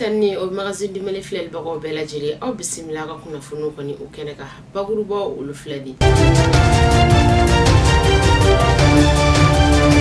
Tanni o magazine du Mali filɛlibagaw bɛɛ lajɛlen, aw bisimila ka kunnafoniw kɔni o kɛnɛ kan. Bakurubaw olu filɛ nin.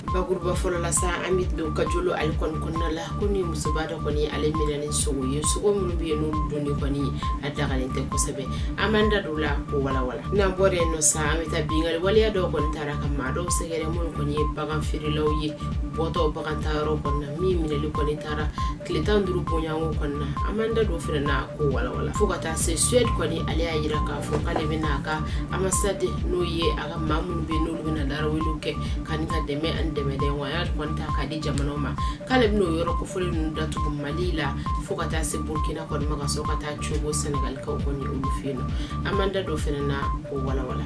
Bakuruba fɔlɔ la sa, an bɛ don Kajolo ale kɔni kɔnɔna la, ko ni musoba dɔ kɔni ale minɛ ni sogo ye, sogo minnu bɛ yen n'olu dunni kɔni a dagalen tɛ kosɛbɛ. An b'an da don o la k'o walawala. N'an bɔra yen nɔ sa, an bɛ taa binkanni waleya dɔw kɔni taara ka maa dɔw sɛgɛrɛ minnu kɔni ye bagan feerelaw ye, bɔtɔ bagan ta yɔrɔ kɔni na, min minɛli kɔni taara tile 15 bonyanko kɔni na. An b'an da don o fana na k'o walawala. Fo ka taa se Suède kɔni ale y'a yira k'a fɔ k'ale bɛna a ka ambassade, n'o ye a ka maa minnu bɛ yen n'olu bɛna laraweliw kɛ ka ni ka dɛmɛ ani dɛmɛdɛɲɔgɔnya kɔni ta k'a di jamanaw ma, k'ale bɛna o yɔrɔ kofɔlen ninnu datugu Mali la fo ka taa se Burkina kɔni ma, ka sɔrɔ ka taa Cogo Senegalikaw kɔni olu fɛ yen nɔ. An b'an da don o fana na k'o walawala.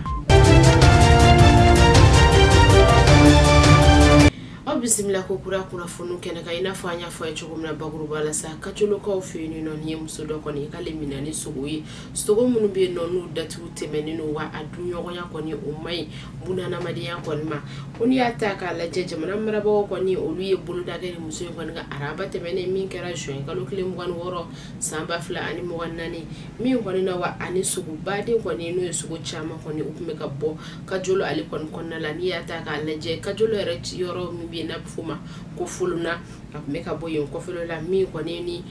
Aw bisimila ko kura kunnafoniw kɛnɛ kan. I n'a fɔ an y'a fɔ a ye cogo min na bakuruba la sa, Kajolokaw fɛ yen nɔ, nin ye muso dɔ kɔni k'ale minɛ ni sogo ye, sogo minnu bɛ yen nɔ n'u datugu tɛmɛnen don, wa a dunɲɔgɔnya kɔni o man ɲi bunahadamadenya kɔni ma. Ko n'i y'a ta k'a lajɛ, jamana marabagaw kɔni olu ye boloda kɛ ni muso in kɔni ka araba tɛmɛnen min kɛra juin kalo tile 26 san 2024, min kɔni na wa ani sogobaden kɔni n'o ye sogo caman kɔni u tun bɛ ka bɔ Kajolo ale kɔni kɔnɔna la. N'i y'a ta k'a lajɛ, Kajolo yɛrɛ yɔrɔ min bɛ yen n'a bɛ f'o ma ko Folona, a tun bɛ ka bɔ yen kɔfɛla la, min kɔni ni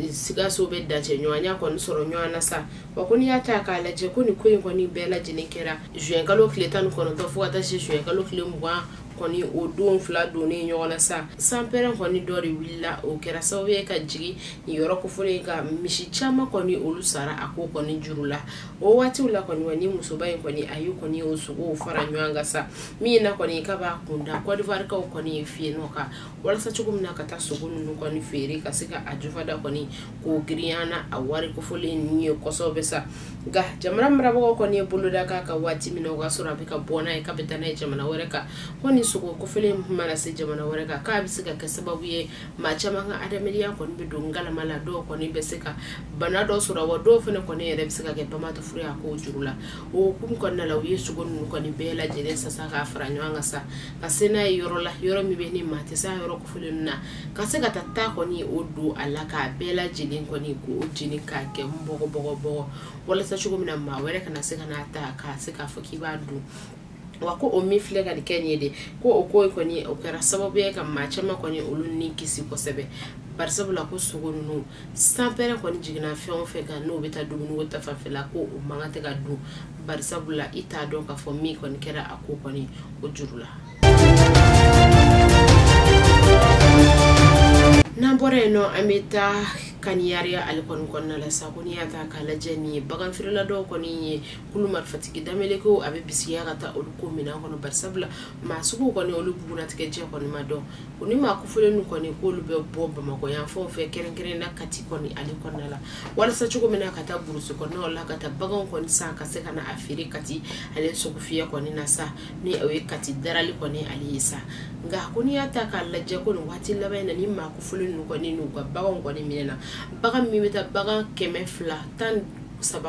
Sikaso bɛ dancɛ ɲɔgɔnya kɔni sɔrɔ ɲɔgɔn na sa. Wa ko n'i y'a ta k'a lajɛ, ko nin ko in kɔni bɛɛ lajɛlen kɛra juin kalo tile 19 fo ka taa se juin kalo tile 20 kɔni, o don fila donnen ɲɔgɔn na sa. Sanpɛrɛn kɔni dɔ de wulila, o kɛra sababu ye ka jigin nin yɔrɔ kofɔlen ka misi caman kɔni olu sara a ko kɔni juru la. O waatiw la kɔni, wa ni musoba in kɔni a y'u kɔni o sogow fara ɲɔgɔn kan sa, min na kɔni k'a b'a kun da Côte d'Ivoire kaw kɔni fɛ yen nɔ kan, walasa cogo min na ka taa sogo ninnu kɔni feere ka se ka a jufada kɔni k'o girinya na a wari kofɔlen ninnu ye kosɛbɛ sa. Nka jamana marabagaw kɔni ye boloda k'a kan waati min na, o y'a sɔrɔ a bɛ ka bɔ n'a ye k'a bɛ taa n'a ye jamana wɛrɛ kan. Ko ni sogo kofɔlen mana se jamana wɛrɛ kan, k'a bɛ se ka kɛ sababu ye maa caman ka adamadenya kɔni bɛ don ngalama la, dɔw kɔni bɛ se ka bana dɔ sɔrɔ, wa dɔw fana kɔni yɛrɛ bɛ se ka kɛ bamatɔ furu ye a kow juru la. O hukumu kɔnɔna la, u ye sogo ninnu kɔni bɛɛ lajɛlen sasa k'a fara ɲɔgɔn kan sa, ka se n'a ye yɔrɔ la, yɔrɔ min bɛ ni maa tɛ se a yɔrɔ kofɔlen ninnu na, ka se ka taa kɔni o don a la k'a bɛɛ lajɛlen kɔni k'o jeni k'a kɛ bɔgɔ, walasa cogo min na maa wɛrɛ kana se ka n'a ta k'a se k'a fɔ k'i b'a dun. Wa ko o min filɛ ka nin kɛ nin ye de, ko o ko in kɔni o kɛra sababu ye ka maa caman kɔni olu ni kisi kosɛbɛ. Barisabula ko sogo ninnu sanpɛrɛn kɔni jiginna fɛn o fɛn kan n'o bɛ taa dumuni ko ta fanfɛla, ko o man kan tɛ ka dun, barisabula i t'a dɔn k'a fɔ min kɔni kɛra a ko kɔni o juru la. N'an bɔra yen nɔ, an bɛ taa Kaniyariya ale kɔni kɔnɔna la sa. Ko n'i y'a ta k'a lajɛ, nin ye bagan feerela dɔw kɔni ye kulu marifatigi dameleke a bɛ bisigiya ka taa olu ko minɛn kɔnɔ, barisabula maa sugu kɔni olu bugunnatigɛ jɛ kɔni ma dɔn. O ni maa kofɔlen ninnu kɔni k'olu bɛ bɔ Bamakɔ yan fanw fɛ, kɛrɛnkɛrɛnnen na Kati kɔni ale kɔnɔna la, walasa cogo min na ka taa burusi kɔnɔnaw la ka taa baganw kɔni san ka se ka na a feere Kati ale sogofiyɛ kɔni na sa, ni o ye Kati darali kɔni ale ye sa. Nka ko n'i y'a ta k'a lajɛ, ko nin waati laban in na, ni maa kofɔlen ninnu kɔni n'u ka baganw kɔni minɛna, bagan min bɛ taa bagan 213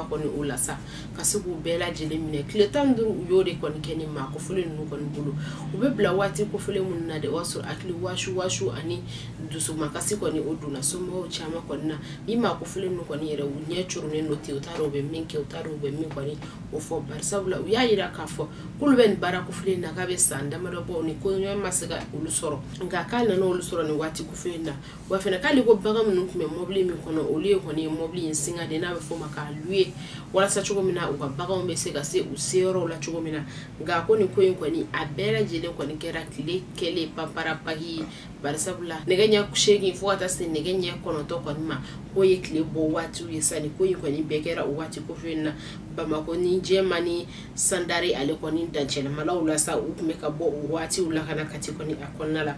kɔni o la sa, ka se k'u bɛɛ lajɛlen minɛ tile 15, u y'o de kɔni kɛ ni maa kofɔlen ninnu kɔni bolo. U bɛ bila waati kofɔlen minnu na de, o y'a sɔrɔ hakili waasu waasu ani dusumakasi kɔni o donna somɔgɔw caman kɔni na. Ni maa kofɔlen ninnu kɔni yɛrɛ u ɲɛ curunnen don ten, u t'a dɔn u bɛ min kɛ, u t'a dɔn u bɛ min kɔni o fɔ, barisabula u y'a yira k'a fɔ k'olu bɛ nin baara kofɔlen na k'a bɛ san damadɔ bɔ, ni ko ɲɔgɔn ma se ka olu sɔrɔ. Nka k'a nana olu sɔrɔ nin waati kofɔlen na. Wa fana k'ale ko bagan minnu tun bɛ mɔbili min kɔnɔ, olu ye kɔni ye mɔbili in singa de, n'a bɛ f'o ma k'a luye, walasa cogo min na u ka baganw bɛ se ka se u seyɔrɔw la cogo min na. Nka ko nin ko in kɔni a bɛɛ lajɛlen kɔni kɛra tile kɛlen panpara paki ye, barisabula nɛgɛ ɲɛ 8 fo ka taa se nɛgɛ ɲɛ 9 kɔni ma, k'o ye tile bɔ waatiw ye sa. Nin ko in kɔni bɛɛ kɛra o waati kofɔlen in na Bamakɔ ni Jɛma ni Sandare ale kɔni dancɛlamalaw la sa, u tun bɛ ka bɔ o waatiw la ka na Kati kɔni a kɔnɔna la.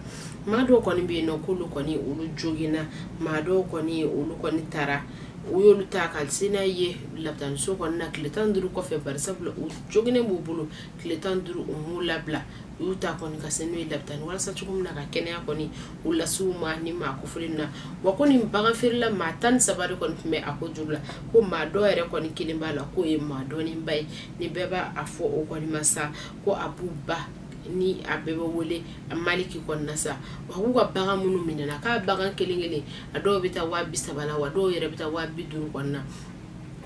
Maa dɔw kɔni bɛ yen nɔ k'olu kɔni olu joginna, maa dɔw kɔni olu kɔni taara, u y'olu ta ka se n'a ye lapitaniso kɔni na tile 15 kɔfɛ, barisabula u joginnen b'u bolo tile 15 u m'u labila, u y'u ta kɔni ka se n'u ye lapitani walasa cogo min na ka kɛnɛya kɔni u lase u ma ni maa kofɔlen na. Wa ko nin bagan feerela maa 13 de kɔni tun bɛ a ko juru la, ko maa dɔw yɛrɛ kɔni kelen b'a la k'o ye maa dɔnnenba ye, ni bɛɛ b'a fɔ o kɔni ma sa ko Abu Ba. ni a bɛɛ bɛ wele Maliki kɔnɔna sa, wa k'u ka bagan minnu minɛna k'a bagan kelen kelen a dɔw bɛ taa 30,000 la, wa dɔw yɛrɛ bɛ taa 50,000 kɔnɔna.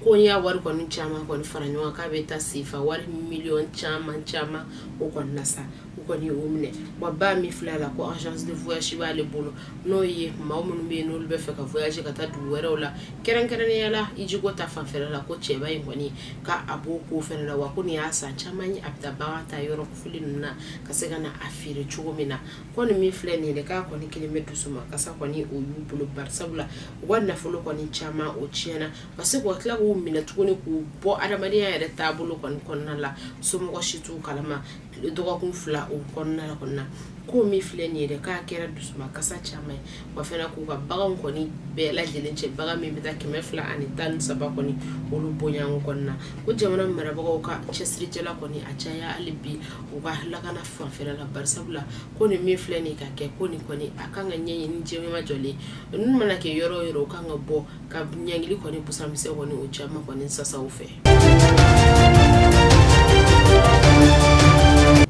Ko n'i y'a wari kɔni caman kɔni fara ɲɔgɔn kan k'a bɛ taa sefa wari miliyɔn caman caman o kɔnɔna sa, u kɔni y'o minɛ. Wa ba min filɛ a la ko agence de voyage b'ale bolo, n'o ye maa minnu bɛ yen n'olu bɛ fɛ ka voyage ka taa dugu wɛrɛw la, kɛrɛnkɛrɛnnenya la ijiko ta fanfɛla la, ko cɛba in kɔni k'a b'o ko fɛnɛ la. Wa ko nin y'a san caman ye a bɛ taa bagan ta yɔrɔ kofili ninnu na ka se ka na a feere cogo min na. Ko nin min filɛ nin ye dɛ, k'a kɔni kelen bɛ dusu ma kasa kɔni o y'u bolo, barisabula u ka nafolo kɔni caman o tiɲɛna, ka se k'u tila k'u minɛ tuguni k'u bɔ adamadenya yɛrɛ taabolo kɔni kɔnɔna la, somɔgɔ si t'u kalama dɔgɔkun 2 o kɔnɔna la kɔnɔna. Ko min filɛ nin ye dɛ, k'a kɛra dusuma kasa caman ye. Wa fɛnɛ k'u ka baganw kɔni bɛɛ lajɛlen cɛ, bagan min bɛ taa 213 kɔni olu bonyanko kɔnɔna. Ko jamana marabagaw ka cɛsirijɛla kɔni a caya hali bi u ka lakana fanfɛla la, barisabula ko nin min filɛ nin ka kɛ, ko nin kɔni a kan ka ɲɛɲini jɛma jɔlen ninnu mana kɛ yɔrɔ o yɔrɔ, u kan ka bɔ ka ɲangili kɔni busamisɛn kɔni o caman kɔni sasaw fɛ.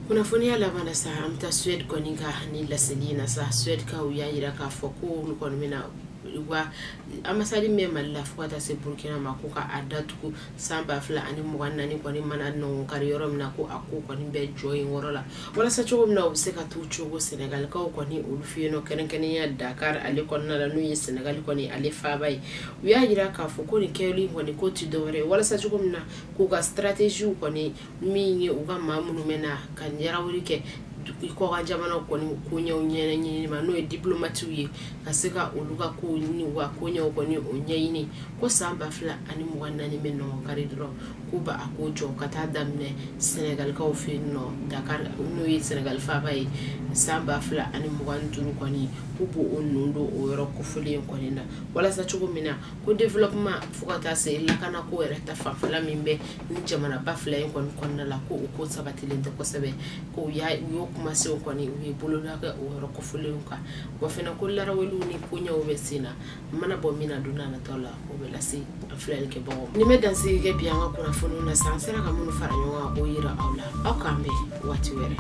Kunnafoniya laban na sa, an bɛ taa Suède kɔni ka ni laseli in na sa. Suède kaw y'a jira k'a fɔ ko olu kɔni bɛna u ka ambassade min bɛ Mali la fo ka taa se Burukina ma, ko ka a datugu san 2024 kɔni mana nɔgɔn kari yɔrɔ min na, ko a ko kɔni bɛ jɔ yen yɔrɔ la, walasa cogo min na u bɛ se ka t'u cogo Sɛnɛgalikaw kɔni olu fɛ yen nɔ, kɛrɛnkɛrɛnnenya Dakar ale kɔnɔna la, n'o ye Sɛnɛgali kɔni ale faaba ye. U y'a jira k'a fɔ ko nin kɛli kɔni ko ti dɔwɛrɛ ye, walasa cogo min na k'u ka stratégie kɔni min ye u ka maa minnu bɛ na ka yarawuli kɛ kɔkan jamanaw kɔni koɲɛw ɲɛɲini ma, n'o ye diplomatiw ye, ka se ka olu ka kow ɲini, u ka koɲɛw kɔni o ɲɛɲini. Ko san 2024 bɛ nɔgɔn kari dɔrɔn k'u b'a a ko jɔ ka taa daminɛ Sɛnɛgalikaw fɛ yen nɔ Dakar, n'o ye Sɛnɛgali faaba ye, san 2025 kɔni k'u b'o nun don o yɔrɔ kofɔlen kɔni na, walasa cogo min na ko développement fo ka taa se lakanako yɛrɛ ta fanfɛla min bɛ ni jamanaba fila in kɔni kɔnɔna la, ko o ko sabatilen tɛ kosɛbɛ, ko u y'o kumasenw kɔni u ye boloda kɛ o yɔrɔ kofɔlenw kan. Wa fɛnɛ ko laraweliw ni koɲɛw bɛ sen na, mana bɔ min na don n'a nataw la, o bɛ lase an filɛlikɛbagaw ma. Nin bɛ dansigi kɛ bi an ka kunnafoniw na sa, an sera ka minnu fara ɲɔgɔn kan k'o yira aw la. Aw k'an bɛn waati wɛrɛ.